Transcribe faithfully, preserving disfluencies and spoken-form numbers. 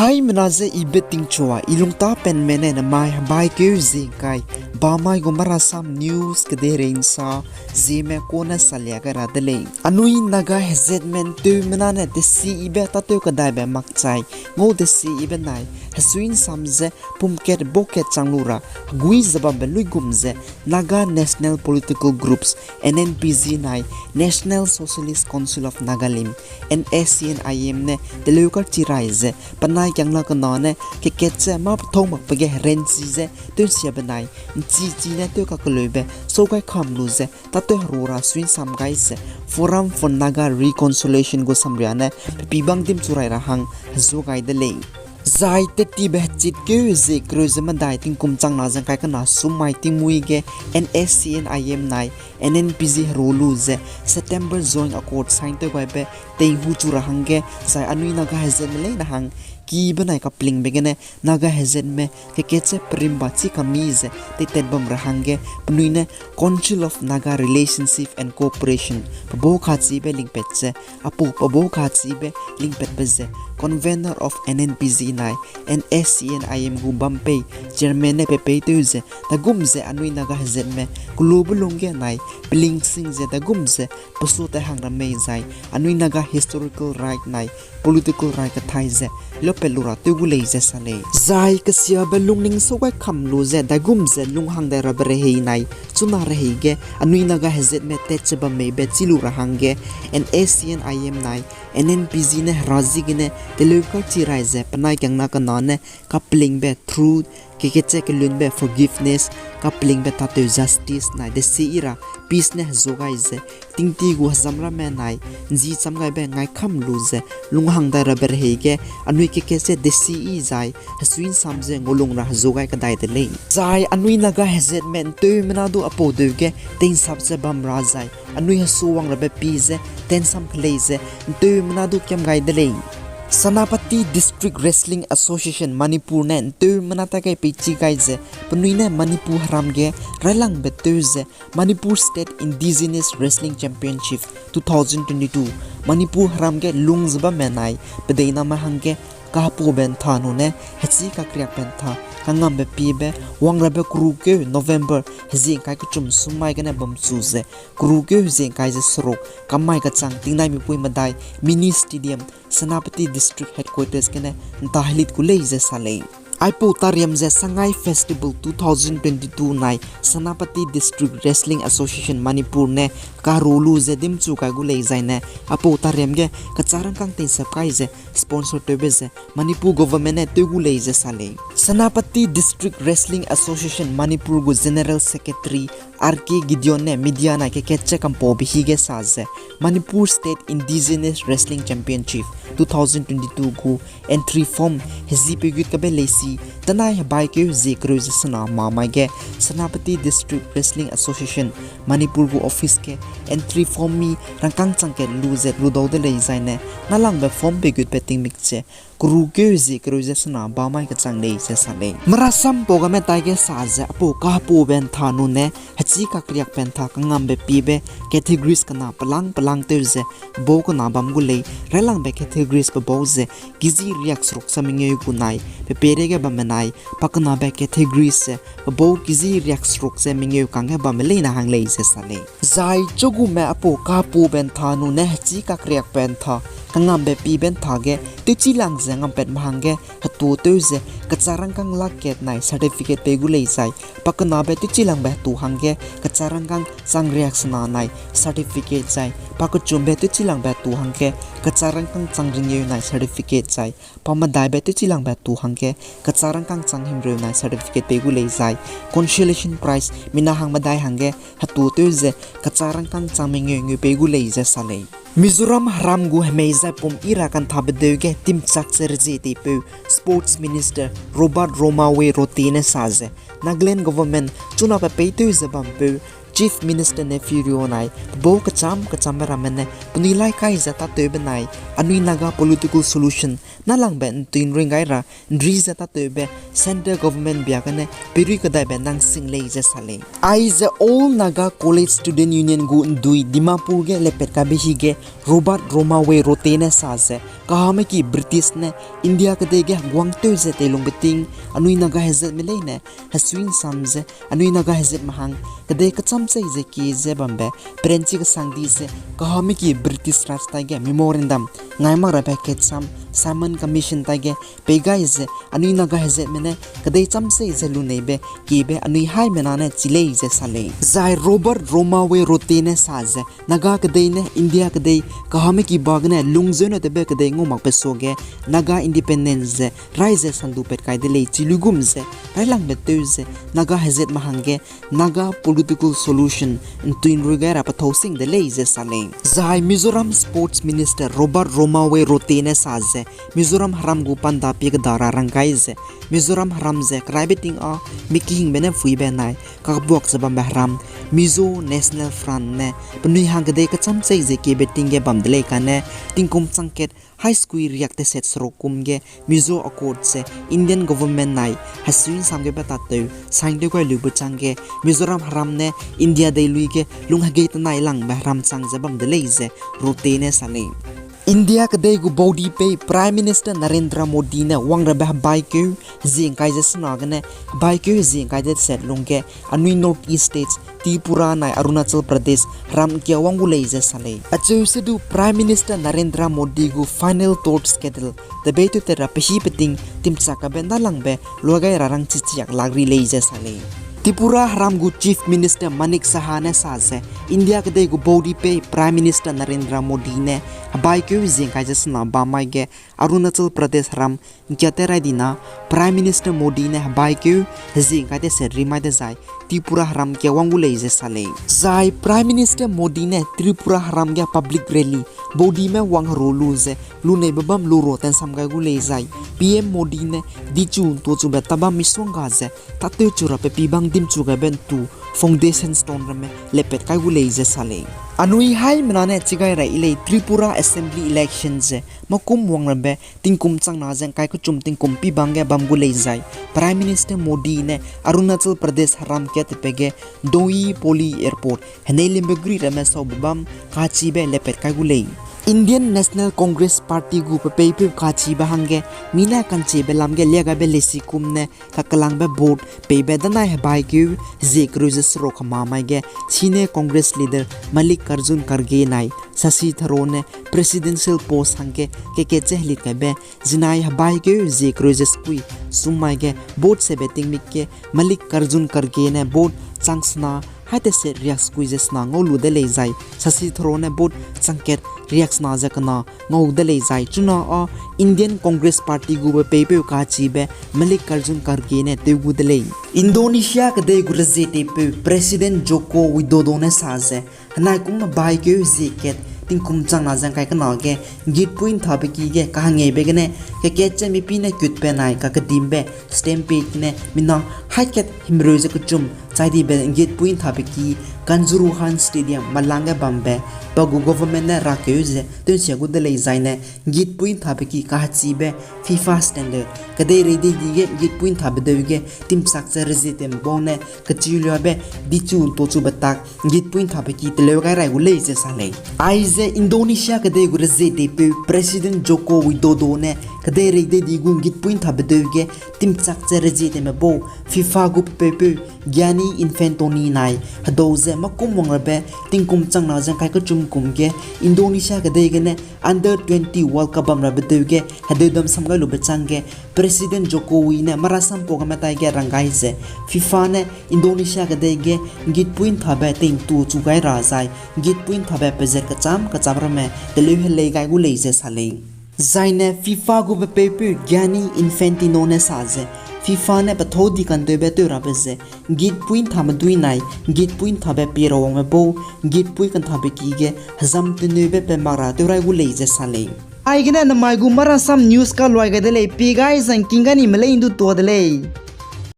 Haimena ze ibe tingchua, i lungtapenme ne namai hebaikeu zingkai, bamai gu Marasam News kedeirei nsa, zieme kone salia gai ra de lei. Anui Naga hezetme nteumena ne desi ibe tatew kadaibe makchai, ngau desi ibe nai, hesui nsam ze pumkat bokat chang lu ra, hegui ze bambe luigum ze, Naga National Political Groups, N N P G nai, National Socialist Council of Nagalim, N S C N I M ne teleu kachi rai ze, penai kiangna kena ne, kekat ze mâ pethâu makbe ge herenchi ze, tew nsia benai, nchi chi ne tew kakeleube, sau gai kam lu ze, tatew heru ra sui nsam gai ze, Forum for Naga Reconciliation gu samria ne, pepi bang dimchu rai ra hang, hezu gai de lei. Zai tettibe hechitkeu zie kereu ze medai tingkum changna ze ngkai kena sum mai tingmui ge N S C N I M nai N N P G heru lu ze September Joint Accord sign tew gaibe teihu chu ra hangge zai anui Naga hezetme leine hang ki benai kaplingbe gene Naga hezetme kekat ze perimba chi kami ze teitat bam ra hangge penui ne Council of Naga Relationship and Cooperation pebau kachibe lingpat ze, apau pebau kachibe lingpatbe ze, Convener of N N P G nai N S C N I M gu bam pei, Chairman ne pepeitew ze, dagum ze anui Naga hezetme, kelube lungge nai, pelingsing ze dagum ze, pesu tai hang ra mei zai, anui Naga historical right nai, political right kathai ze, lopat lu ra tew gu lei ze sa lei. Zai kesiabe lungning sau gai kam lu ze, dagum ze lunghang dai rabe rehei nai, chuna rehei ge, anui Naga hezetme tat ze bam meibe chi lu ra hangge, N S C N I M nai, N N P G ne hera ziegene, teleu kachi rai ze, penai kiangna kena ne, kapelingbe through, kekat ze kelunbe forgiveness, kapelingbe tatew justice nai, desi i ra, peace ne hezu gai ze, tingti gu hezam ramme nai, nzi cham gaibe ngai kam lu ze, lunghang dai rabe rehei ge, anui kekat ze desi i zai, hesui nsam ze ngulung ra hezu gai kadai de lei. Zai anui Naga hezetme nteumena du apau deu ge, teinsap ze bam ra zai, anui hesu wang rabe pi ze, tensam kelei ze, nteumena du kiam gai de lei. Senapati District Wrestling Association Manipur ne nteumena ta gai peichi gai ze, penui ne Manipur heram ge railangbe tew ze, Manipur State Indigenous Wrestling Championship two thousand twenty-two, Manipur heram ge lung ze bamme nai, pedeiname hangge kahapube ntha nune, hechî kakriakbe ntha, kangambe piebe, wangrabe kerukeu November, hezingkai kechum sum mai gene bamchu ze, kerukeu hezingkai ze seruk, kammai kechang tingnai mipui medai, Mini Stadium, Senapati District Headquarters gene nta helit gu lei ze sa lei. Aipau tariam ze Sangai Festival two thousand twenty-two nai Senapati District Wrestling Association Manipur ne karu lu ze dimchu kai gu lei zaine, aipau tariam ge kachârangkâng teinsap kai ze sponsor tewbe ze Manipur government ne tew gu lei ze sa lei. Senapati District Wrestling Association Manipur gu General Secretary R K Gideon ne media nai kekat ze kampaube hige sa ze, Manipur State Indigenous Wrestling Championship two thousand twenty-two gu entry form hezi peigut kabe leisi, tenai hebaikeu hezi kereu ze sena ma mai ge, Senapati District Wrestling Association Manipur gu office ge entry form mi rangkâng chang kat lu ze lu dau de lei zaine, nalangbe form peigutbe tingmik ze, kerukeu hezi kereu ze sena ba mai kechang lei ze sa lei. Marasam pau game taige sa ze aipau kahapube ntha nune, hechî kakriakbe ntha kangambe piebe categories kena pelang pelang tew ze, pebau kena bam gu lei, railangbe categories pebau ze, kezi riakseruk ze mengeu gu nai, pepeirei ge bamme nai, pakenabe categories ze, pebau kezi riakseruk ze mengeu kangge bamme leine hang lei ze sa lei. Zai chugume aipau kahapube ntha nune hechî kakriakbe ntha, kangambe piebe ntha ge, tewchilang ze ngampatme hangge, hetu tew ze, kachârangkâng lak kat nai certificate pei gu lei zai, pakenabe tewchilangbe hetu hangge, kachârangkâng chang riak sena nai certificate zai, pakechumbe tewchilangbe hetu hangge, kachârangkâng chang ringeu nai certificate zai, pamedaibe tewchilangbe hetu hangge, kachârangkâng chang himreu nai certificate pei gu lei zai, consolation prize mina hang medai hangge, hetu tew ze, kachârangkâng chang mengeu ngeu pei gu lei ze sa lei. Mizoram heram gu hemei zai pum i ra kanthabe deu ge timchak ze rezie teipeu Sports Minister Robert Romawe Rote ne sa ze, Nagaland government chuna pe peitew ze bampeu Chief Minister Neiphiu Rio nai, pebau kecham kechambe ramme ne penui lai kai ze tâtew benai, anui Naga political solution nâlangbe ’ntui ’nring gai ra ’nri ze tâtewbe Centre Government bia gene perui kedaibe nang sing lei ze sa lei. Aize All Naga College Student Union gu ’ndui Dimapur ge lepat kaibe hige Robert Roma Wei Rote ne sa ze, kahame ki British ne India kedei ge heguang tew ze teilungbe ting, anui Naga hezatme leine hesui ’nsam ze anui Naga hezatme hang kedei kecham chei ze kie ze bambe peranchi kesang di ze, kahame ki British Raj taige memorandum ngai mak rabe ketsam Simon Commission taige pei gai ze anui Naga hezatme ne kedei cham chei ze luneibe kiebe anui haimena ne chi lei ze sa lei. Zai Robert Roma Wei Rote ne sa ze, Naga kedei ne India kedei kahame ki ba gene lungzeu ne tewbe kedei ngau makbe suage Naga independence ze rai ze sandu pat kai de lei, chi luigum ze railangbe tew ze Naga hezatme hangge Naga political solution ’ntui ’nrui gai ra pethâu sing de lei ze sa lei. Zai Mizoram Sports Minister Robert Roma Wei Rote ne sa ze, Mizoram heram gu panda pie keda ra rang gai ze, Mizoram heram ze keraibe ting â mi kehingbe ne phuibe nai kakebuak ze bambe heram, Mizo National Front ne penui hang kedei kecham chei ze kiebe ting ge bam de lei kane, tingkum chang kat hai sekui riak teset seruk kum ge Mizo Accord ze Indian Government nai hesui ’nsam gebe tâtew sign tew gai lube chang ge Mizoram heram ne India dei lui ge lung hegei tenai langbe heram chang ze bam de lei ze Rote ne sa lei. India kedei gu baudi pei Prime Minister Narendra Modi ne wang rabe hebaikeu hezie ’ngkai ze sena gene hebaikeu hezie ’ngkai ze teset lungge anui North East States Tripura nai Arunachal Pradesh heram ’ngkia wang gu lei ze sa lei. Acheu se du Prime Minister Narendra Modi gu final thoughts kedel tebeitew tet ra pehî peting timchak kabe nâlangbe luagai ra rangchichiak lak ri lei ze sa lei. Tripura heram gu Chief Minister Manik Saha ne sa ze, India kedei gu baudi pei Prime Minister Narendra Modi ne hebaikeu hezie ’ngkai ze sena bam mai ge Arunachal Pradesh heram ’ngkia tet rai dina Prime Minister Modi ne hebaikeu hezie ’ngkai teset ri mai dezai Tripura heram ’ngkia wang gu lei ze sa lei. Zai Prime Minister Modi ne Tripura heram ge public rally baudime wang heru lu ze luneibe bam lu ro tensam gai gu lei zai P M Modi ne dichu ’ntuachube tabam misongga ze tâtewchu ra pe pibang dimchu gaibe ’ntu foundation stone ramme lepat kai gu lei ze sa lei. Anui haimena ne chigai rai i lei Tripura Assembly election ze makum wang rabe tingkum changna ze ’ngkai kechum tingkum pibang ge bam gu lei zai Prime Minister Modi ne Arunachal Pradesh heram kat tepe ge Doi Poli Airport henei limbe gri ramme saube bam kachibe lepat kai gu lei. Indian National Congress Party gu pepeipeu kachibe hangge mi ne ka'nchibe lam ge liagaibe leisi kum ne kakelangbe vote peibe danai hebaikeu hezie kereu ze seruk hema mai ge sine Congress leader Mallikarjun Kharge nai Shashi Tharoor ne presidential post hangge kekat ze helit kaibe zinai hebaikeu hezie kereu ze sekui sum mai ge vote sebe tingmik ge Mallikarjun Kharge ne vote chang sena hai teset riak sekui ze sena ngau lu de lei zai Shashi Tharoor ne vote chang kat riak sena ze kena ngau de lei zai chuna â Indian Congress Party gu pepeipeu kachibe Mallikarjun Kharge ne tew gu de lei. Indonesia kedei gu rezie teipeu President Joko Widodo ne sa ze, henai kum hebaikeu hezie kat tingkum changna ze ’ngkai kena ge ’nggitpui ’nthabe ki ge kahangeibe gene kekat ze mipi ne kutbe nai kakedimbe stampede gene mina hai kat himreu ze kechum chai dibe ’nggitpui ’nthabe ki Kanjuruhan Stadium malang ge bambe pa gu government ne rakeu ze tewnsia gu de lei zaine ’nggitpui ’nthabe ki kahechibe FIFA standard kedeirei dei di ge ’nggitpui ’nthabe deu ge timchak ze rezie tewme bau ne kechiluabe dichu ’ntuachube tak ’nggitpui ’nthabe ki teleu gai rai gu lei ze sa lei. Aize Indonesia kedei gu rezie teipeu President Joko Widodo ne kedeirei dei di gu ’nggitpui ’nthabe deu ge timchak ze rezie tewme bau FIFA gu pepeipeu Gianni Infantino nai hedau ze makum wang rabe tingkum changna ze ’ngkai kechum kum ge Indonesia kedei gene Under twenty World Cup bam rabe deu ge hedeudam sam gai lube chang ge President Jokowi ne marasampau game tai ge rang gai ze FIFA ne Indonesia kedei ge ’nggitpui ’nthabe tei'ntu chu gai ra zai ’nggitpui ’nthabe pezet kecham kecham ramme teleu helei gai gu lei ze sa lei. Zaine FIFA gu pepeipeu Gianni Infantino ne sa ze FIFA ne pethâu di kantewbe tew rabe ze ’nggitpui ’nthame dui nai ’nggitpui ’nthabe pie ra wangme bau ’nggitpui ka'nthabe ki ge hezam teneube pe mak ra tew rai gu lei ze sa lei. Aigene namai gu Marasam News kaluai gai de lei, pie gai zangking ga nime lei ’ndu tuâ de lei.